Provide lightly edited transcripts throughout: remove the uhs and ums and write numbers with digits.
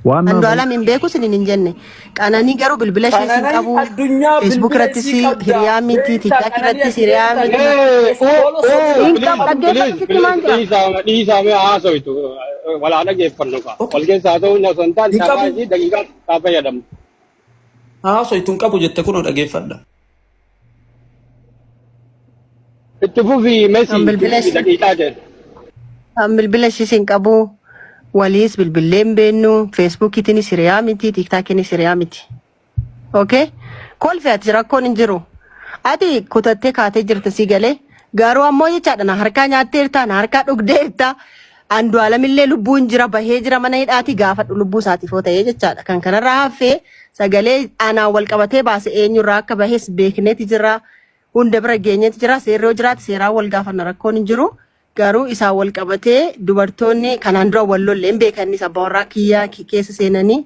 Waan nama Andu'aalam hin beeku sinin hin jenne. Qananii garuu bilbila ishees hin Qananii qabu. addunyaa Facebook bilbila irrattis isii qabda. hiriyaa miti, Beektaa TikTok qananii irrattis ati hiriyaa beektaa miti. Iskooloo sochii Hin bilbila qabu qabdu. dhaggeeffadhu sitti maan jira. Dhiisaame dhiisaame haasoitu walaa dhageeffannu kaa. Okay. Wal keessa haasa'uun osoo hin taane Hin carraa qabu. isii daqiiqaa kaa fayyadamtu. Haasoitu hin qabu jette kunoo dhageeffadha. Itti fufii Messi An itti bilbila fufii ishee daqiiqaa kee. an bilbila ishees hin qabu. Waliis bilbillee hin beennu. Facebookiitiinis hiriyaa miti, TikTokiinis hiriyaa miti. Okay? Kolfi ati rakkoon hin jiru. Ati kutattee kaatee jirta si galee. Garuu ammoo jechaadha na harkaa nyaatteerta, na harkaa dhugdeerta. Andu'aalamillee lubbuun jira bahee jira mana hidhaatii gaafadhu lubbuu isaatiif yoo ta'e jechaadha. Kan kanarraa hafee sagalee anaan wal qabatee baase eenyurraa akka bahes beekneeti jira. Hunda bira geenyeeti jira. Seerri yoo jiraate seeraan wal gaafanna rakkoon hin jiru. Garuu isaan wal qabatee dubartoonni kanaan dura wal lolle hin beekanis abbaa warraa kiyyaa keessa seenanii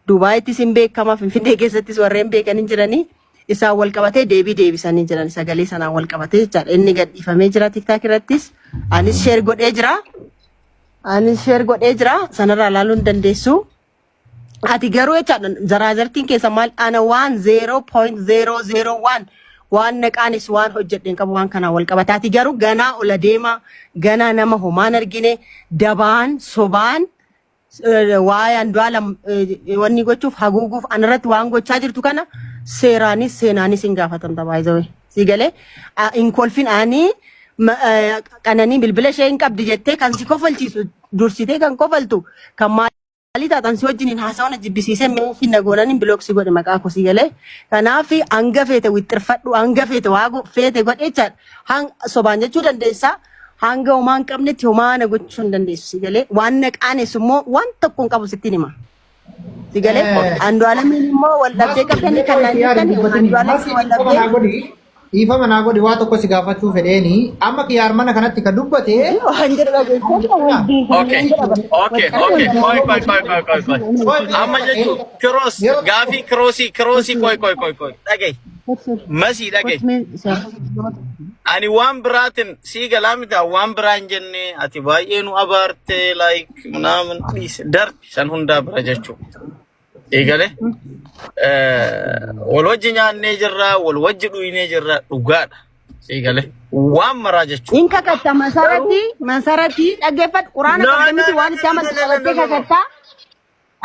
Dubaayittis hin beekama, Finfinnee keessattis warreen beekan hin jiranii. Isaan wal qabatee deebii deebisanii jiran sagalee sanaan wal qabatee jechaadha. Inni gadhiifamee jira TikTok irrattis. Anis share godhee jira. Anis share godhee jira. Sanarraa ilaaluu hin dandeessu. Ati garuu jechaadha zaraazartiin keessa maal ana waan 0.001 waan naqaanis waan hojjedhe hin qabu waan kanaan wal qabata. Ati garuu ganaa ola deema ganaa nama homaan argine dabaan sobaan waa'ee Andu'aalam wanni gochuuf haguuguuf anarratti waan gochaa jirtu kana seeraanis seenaanis hin gaafatamta baay'ee. Si galee hin kolfin ani qananii bilbila ishee hin qabdi jettee kan si kofalchiisu dursitee kan kofaltu kan maalii taatan si wajjin hin haasawna jibbisiisee meeshin na goonan hin block si godhe maqaa koo si galee. Kanaaf hanga feete wixxirfadhu hanga feete waa feete godhe jechaadha. Sobaan jechuu dandeessaa. Hanga homaa hin qabnetti homaa na gochuu hin dandeessu si galee waan na qaanessu immoo waan tokko hin qabu sittiin hima. Si galee Andu'aalamiin immoo wal dhabdee Masii qabdanii mee kan qoy naan kiyaar hin jettan dubbatini. Andu'aalamiin Masii wal dhiifama dhabdee naa godhi. Dhiifama naa godhi waa tokko si gaafachuu fedheeni. Amma kiyaar mana kanatti ka dubbate waan jedhu dhageessee Okay, okay. Qoy, qoy, qoy, qoy, qoy, qoy. Qoy Amma jechuun kiroos yeroo gaafii kiroosii kiroosii qoy qoy qoy qoy dhaga'i. Masii dhaga'i. Ani waan biraatin sii galaa miti ani waan biraa hin jenne ati baay'ee nu abaarte like ምናምን dhiise darbi san hundaa bira jechuu. Eegale wal wajji nyaannee jirra wal wajji dhuynee jirra dhugaadha. Eegale waan maraa jechuu. In kakatta Garuu masarati masarati dhaggeeffadhu quraana no qabda no miti no waan no itti no amantu no no qabattee no no. kakatta.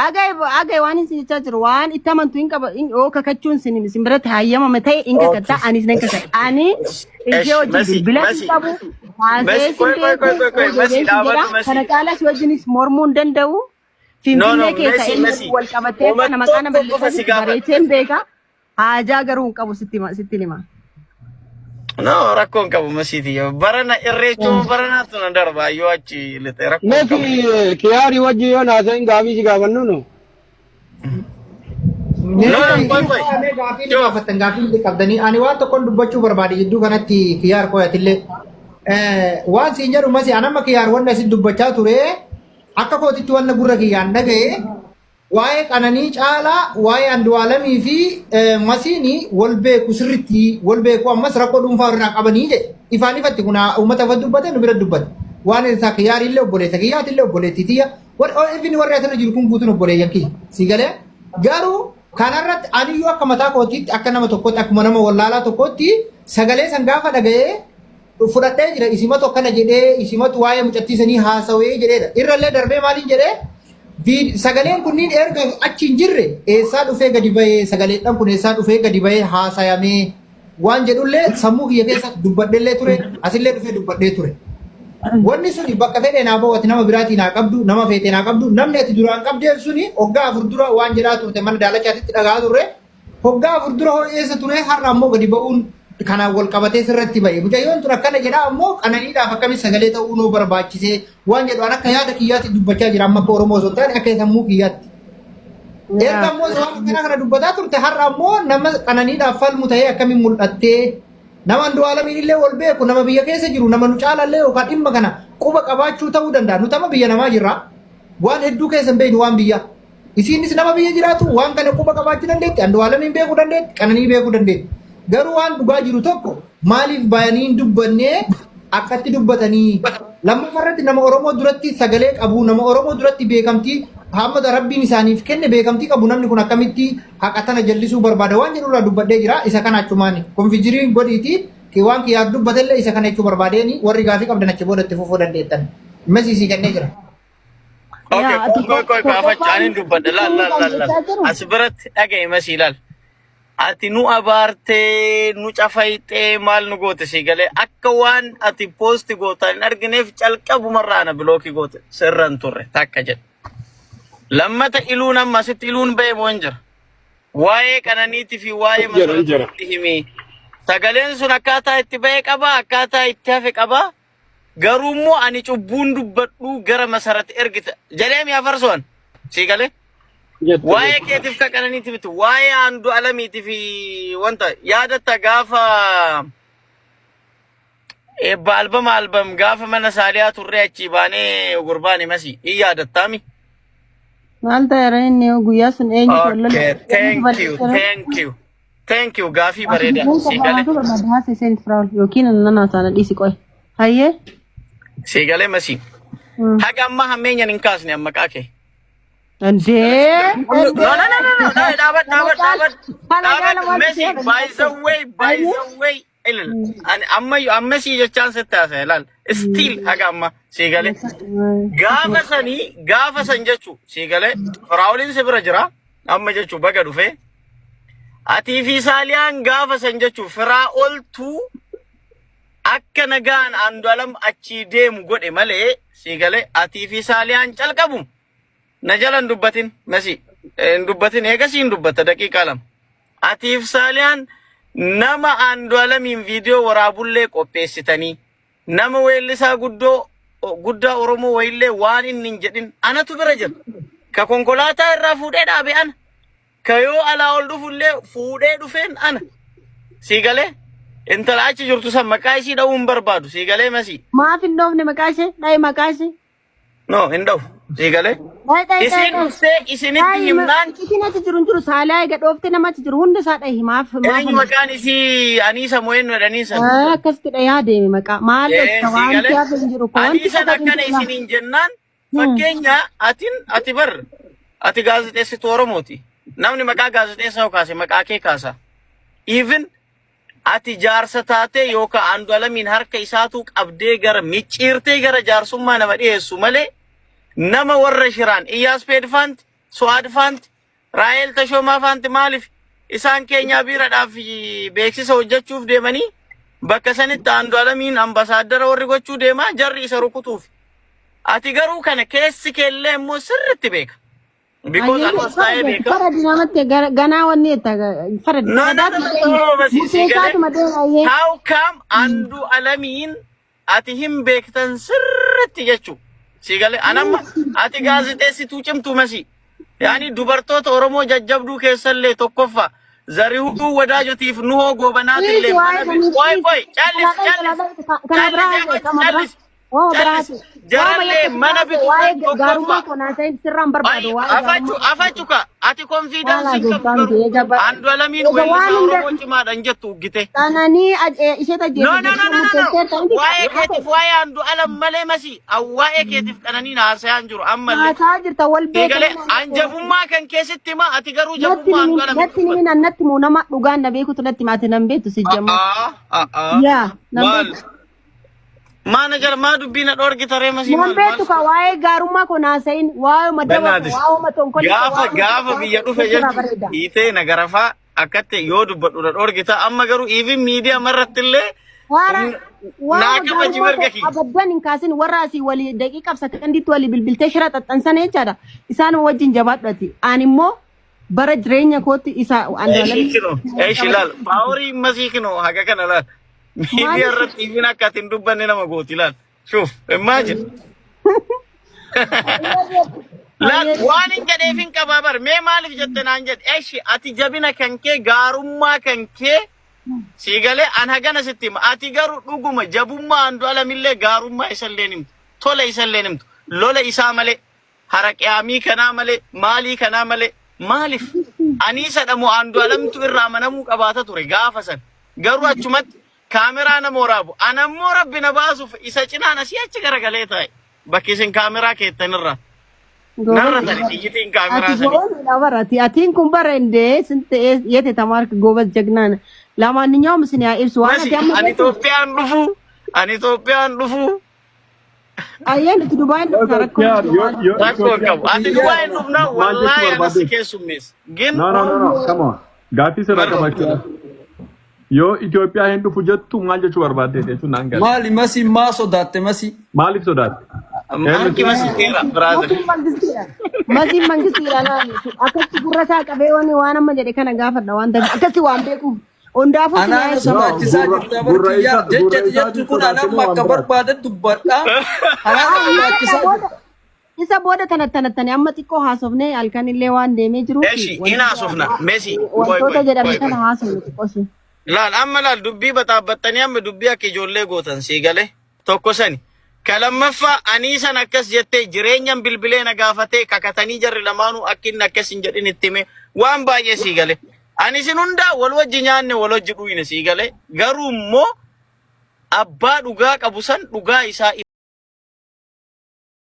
Agay agay waan isin jechaa jiru waan itti amantu hin qaba hin- yoo kakachuun sin isin biratti hayyamame ta'e hin Okay. kakatta anis nan kakadha. Ani Esh ishee wajjin Masi bilbilas hin Masi qabu Masi haasa'ees hin qoy qoy beeku qoy qoy qoy Masi hojjetees hin jedha dhaabadhu Masi. kana caalas wajjinis mormuu hin danda'u. No no Finfinnee keessa Mesi inni Mesi wal qabatee Wama kana maqaa nama tokko qofa balleessaa si jirtu gaafadha. bareechee hin beeka. Haajaa garuu hin qabu sitti hima sitti hima. No rakkoon qabu masiiti. Barana irreechuma baranaatu na darba yoo achi lixe rakkoon qabu. Messi kiyaarii wajji yoo naasa'in gaafii si gaafannu nu. Mee No no qoy qoy. mee gaafii ni Yoo gaafattan gaafii ni qabdanii ani waan tokkoon dubbachuu barbaade jidduu kanatti kiyaar qoyatillee waan siin jedhu masi an amma kiyaar wanna isin dubbachaa ture akka kootitti wanna gurra kiyyaan dhaga'e Waa'ee Qananii caalaa waa'ee Andu'aalamii fi Masiini wal beeku sirritti wal beeku ammas rakkoo dhuunfaa irraa qabanii jedhe. Ifaan ifatti kun uummata ifatti dubbate nu bira dubbate. Waan isaa kiyyaari illee obboleessa kiyyaati illee obboleettii tiyya. Ifni warri asirra jiru kun guutuun obboleeyyan kiyya. Si galee garuu kanarratti aniyyuu akka mataa kootiitti akka nama tokkootti akkuma nama wallaalaa tokkootti sagalee san gaafa dhaga'ee fudhadhee jira isimatu akkana jedhee isimatu waa'ee mucattii sanii haasawee jedheedha. Irrallee darbee maaliin jedhee sagaleen kunniin erga achi hin jirre eessaa dhufee gadi bahee sagaleedhaan kun eessaa dhufee gadi bahee haasayamee waan jedhullee sammuu kiyya keessa dubbadhellee ture asillee dhufee dubbadhee ture. Wanni suni bakka fedhe naa bahu ati nama biraatii naa qabdu nama feete naa qabdu namni ati duraan qabdeef suni hoggaa afur dura waan jedhaa turte mana daalachaatitti dhagaa turre Hoggaa afur dura hoo eessa ture har'a ammoo gadi ba'uun kanaan wal qabatee sirratti ba'e. Mucayyoon tun akkana jedhaa ammoo qananiidhaaf akkamitti sagalee ta'uu nuu barbaachisee waan jedhu an akka yaada kiyyaatti dubbachaa jira amma akka Oromoo osoo hin taane akka sammuu kiyyaatti. Erga ammoo waan akkanaa kana dubbataa turte har'a ammoo nama qananiidhaaf falmu ta'ee akkamiin mul'attee nama Andu'aalamiin illee wal beeku nama biyya keessa jiru nama nu caalallee yookaan dhimma kana quba qabaachuu ta'uu danda'a. Nuti amma biyya namaa jirra. Waan hedduu keessa hin beeknu waan biyyaa. Isiinis nama biyya jiraatu waan kana quba qabaachuu dandeetti, Andu'aalamiin beekuu dandeetti, Qananii beekuu dandeetti. Garuu waan dhugaa jiru tokko maaliif bayanii hin dubbannee akkatti dubbatanii lammaffaa irratti nama Oromoo duratti sagalee qabu, nama Oromoo duratti beekamtii Hamma Rabbiin isaaniif kenne beekamtii qabu, namni kun akkamitti haqa tana jallisuu barbaada waan jedhu irraa dubbadhee jira. Isa kana achumaani konfijiriin godhiiti waan kiyyaaf dubbatellee isa kana jechuu barbaadeen. Warri gaafii qabdan achi booda itti fufuu dandeettan. Mesii kennee jira. Okay, Yaa, ati qoy qoy qoy, afachaan hin dubbadha. Laal laal laal laal. jechaa jiru. As biratti dhaga'i masii, laal. Ati nu abaartee, nu cafayxee, maal nu goote sii galee, akka waan ati post gootaan hin argineef calqabumarraa ana block goote, sirra hin turre takka jedhe. Lammata iluun amma asitti iluun ba'e moo hin jira? Waa'ee qananiitii fi waa'ee Jira, hin jira. masarratti himi. Sagaleen sun akkaataa itti ba'e qaba, akkaataa itti hafe qaba. Garuu immoo ani cubbuun dubbadhu gara masarratti ergita. Jedhee mi afarsoon? Sii galee? Jette. Waa'ee keetiif ka qananiiti miti. Waa'ee aandu alamiitii fi wanta yaadatta gaafa eebba albama albam gaafa mana saaliyaa turree achii baanee gurbaani masii in yaadattaami. Maal ta'eera inni guyyaa sun eenyu Okay, thank you, thank you, thank you. Gaafii bareeda. Sii galee. Yookiin nana sana dhiisi qoy. Hayyee. Sii galee masii. Haga ammaa hammeenyan hin kaasne amma maqaa kee. Indee. No, no, no, no, no, dhaabadhu, dhaabadhu, dhaabadhu. Dhaabadhu, Messi, by the way, by the way, ilal, ani amma amma sii jechaan sitti haasa'e, laal. Still haga amma sii galee. Gaafa sanii, gaafa san jechu sii galee, Firaa'oliin si bira jira, amma jechu baga dhufee. Atii fi Saaliyaan gaafa san jechu Firaa'oltuu akka nagaan Andu'aalam achii deemu godhe malee, sii galee, atii fi Saaliyaan calqabu. Na jala hin dubbatin, Mesi. Hin dubbatin, eegasii hin dubbatta daqiiqaa 2. Atiif Saaliyaan nama Andu'aalamiin viidiyoo waraabullee qopheessitanii, nama weellisaa guddoo guddaa Oromoo wayillee waan inni hin jedhin anatu bira jira. Ka konkolaataa irraa fuudhee dhaabe ana. Ka yoo alaa ol dhufullee fuudhee dhufeen ana. Sii galee? Intala achi jirtu san maqaa isii dha'uu hin barbaadu. Sii galee, Masii? Maaf hin dhoofne maqaa ishee? Dhahi maqaa ishee. No, hin dha'u. Sii galee? Dhahi, dhahi, dhahi, Isiin dhahi. dhuftee isinitti Dhahi himnaan isiin achi jiru hin jiru, saalaa eega dhoofte nama achi jiru hunda isaa dhahi, maaf maaf eenyu maqaan isii? Aniisa Mo'een jedhanii san. Akkasitti dhayaa deeme maqaa maal Ee, dhoksa sii wanti galee? hafe hin jiru ko wanti Aniisan qofa hin akkana jiru. isiniin jennaan, fakkeenya atin ati bar ati gaazexeessituu Oromooti. Namni maqaa gaazexeessaa yoo kaase maqaa kee kaasa. Even ati jaarsa taatee yookaan Andu'aalamiin harka isaatuu qabdee gara micciirtee gara jaarsummaa nama dhiyeessu malee, nama warra shiraan Iyyaas Peedfaanti, Su'aad Faanti, Raahel Tashoomaa Faanti maaliif isaan keenyaa biiradhaaf beeksisa hojjechuuf deemanii bakka sanitti Andu'aalamiin ambasaaddara warri gochuu deemaa jarri isa rukutuuf. Ati garuu kana keessi keellee immoo sirriitti beeka. Because anas taa'ee beeka. Faradi namatti ganaa wanni jetta faradi. No, no, no, no, no, basi si galee. Murteessaatuma deema. How come Andu Alamiin ati hin beektan sirriitti jechuu. Si galee, anamma ati gaazexeessituu cimtuu masii. Yaani dubartoota Oromoo jajjabduu keessallee tokkoffaa. Zarihuu Wadaajotiif Nuhoo Goobanaatillee mana Qoy qoy, callis callis callis callis callis, jarallee mana bituudhaan Gaarummaa tokkoffaa. konaa ta'in sirraan barbaadu waa'ee Afachu gaarummaa. afachu ka ati confidence hin qabdu Gooftaan garuu kee egaa Andu Alamiin egaa weellisaa waan hunda Oromoo cimaadhaan jettu uggite. Qananii ishee No, no, no, no, no, no. Waa'ee keetiif waa'ee Andu Alam malee masii waa'ee keetiif qananiin haasa'aa hin jiru ammallee. Haasaa jirta wal Eegalee beekan. an jabummaa kan keessatti himaa, ati garuu Natti jabummaa Andu Alam hin natti himin, natti muu, nama dhugaan na beekutu natti hima, ati nan beektu si jamma. Yaa nan Maal? beektu. Maana jala maa dubbii na dhoorgita ree masii Nan maal maal? beektu ka waa'ee gaarummaa koo naasayin, waa'ee madaba koo, Bennaatis. waa'ee tonkolii koo, Gaafa waa'ee gaafa biyya dhufe sirraa jechuun bareeda. hiitee na garafaa akkatti yoo dubbadhu na dhoorgita, amma garuu even miidiyaa marratti illee Waara naa waa'ee kabaji gaarummaa mirga koo kiyya. abaddan hin kaasin, warra asii walii daqiiqaaf sakandiitti walii bilbiltee shira xaxxansan jechaadha. Isaan wajjin jabaadhu ati. Ani immoo bara jireenya kootti isa Eeshi kinoo, eeshi laal, power masii kinoo haga kana laal. Miidiyaa irratti even akka ati hin dubbanne nama gooti laal. Shuuf, imagine. Laal, waan hin jedheef hin qabaa bar, mee maaliif jette naan jedhe. Eeshi ati jabina kan kee, gaarummaa kan kee sii galee, an hagana sitti hima. Ati garuu dhuguma jabummaa Andu'aalamillee, gaarummaa isallee himtu. Tola isallee himtu. Lola isaa malee, haraqiyaamii kanaa malee, maalii kanaa malee, maaliif aniisadha moo Andu'aalamtu irraa amanamuu qabaata ture gaafa san? Garuu achumatti kaameraa nama waraabu. Anammoo rabbi na baasuuf isa cinaan asii achi garagalee taa'e. Bakki isin kaameraa keettanirraa. Narra ጎበዝ tani xiyyitiin kaameraa ati sanii. ጎበዝ ነበር ati atiin kun bara እንደ ስንት የት የተማርክ ጎበዝ ጀግና ነህ። ለማንኛውም ስን ibsu waan Masi ati amma ani jettu Itoophiyaan dhufu ani Itoophiyaan dhufu ayyeen itti Dubaay dhufna rakkoon Kiyaar jiru yoo maal yoo rakkoo hin Itoophiyaa qabu. Ati Dubaay hin dhufna maal jechuu wallaahi anas si barbaaddeeti? keessummeessa. Gin No, no, no, no, come on. Gaaffii sirraa marra qabachuudha. Yoo Itoophiyaa hin dhufu jettu maal jechuu barbaaddeeti jechuun naan gala. Maali Masii maa sodaatte Masii? Maaliif sodaatte? Harki Eenyutu? Masii dheeraa brother. Masiin mangistiidha. Masiin mangistiidha laali. Akkatti gurra isaa qabee waan waan amma jedhe kana gaafadha waan ta'eef akkatti waan beekuuf. Hundaafuu sin Anaana ibsu. No, sodaachisaa gurra jirta bar gurra kiyyaar isaa gurra jecha jettu isaatiin kun sodaate anamma moo waan akka biraati? barbaade dubbadha. Anaana Isa sodaachisaa booda jirta. isa booda tana tana amma xiqqoo haasofnee halkan illee waan deemee jiruuf Eshi in haasofna Messi qoy wantoota qoy jedhame qoy kana qoy. haasofne xiqqoo ishee. Laal amma laal dubbii baxaabbattanii amma dubbii akka ijoollee gootan sii galee tokko sani. Ka lammaffaa anii san akkas jettee jireenyan bilbilee na gaafatee kakatanii jarri lamaanuu akka inni akkas hin jedhin itti hime waan baay'ee sii galee. Ani isin hundaa wal wajji nyaanne wal wajji dhuyne sii galee garuu immoo abbaa dhugaa qabu san dhugaa isaa.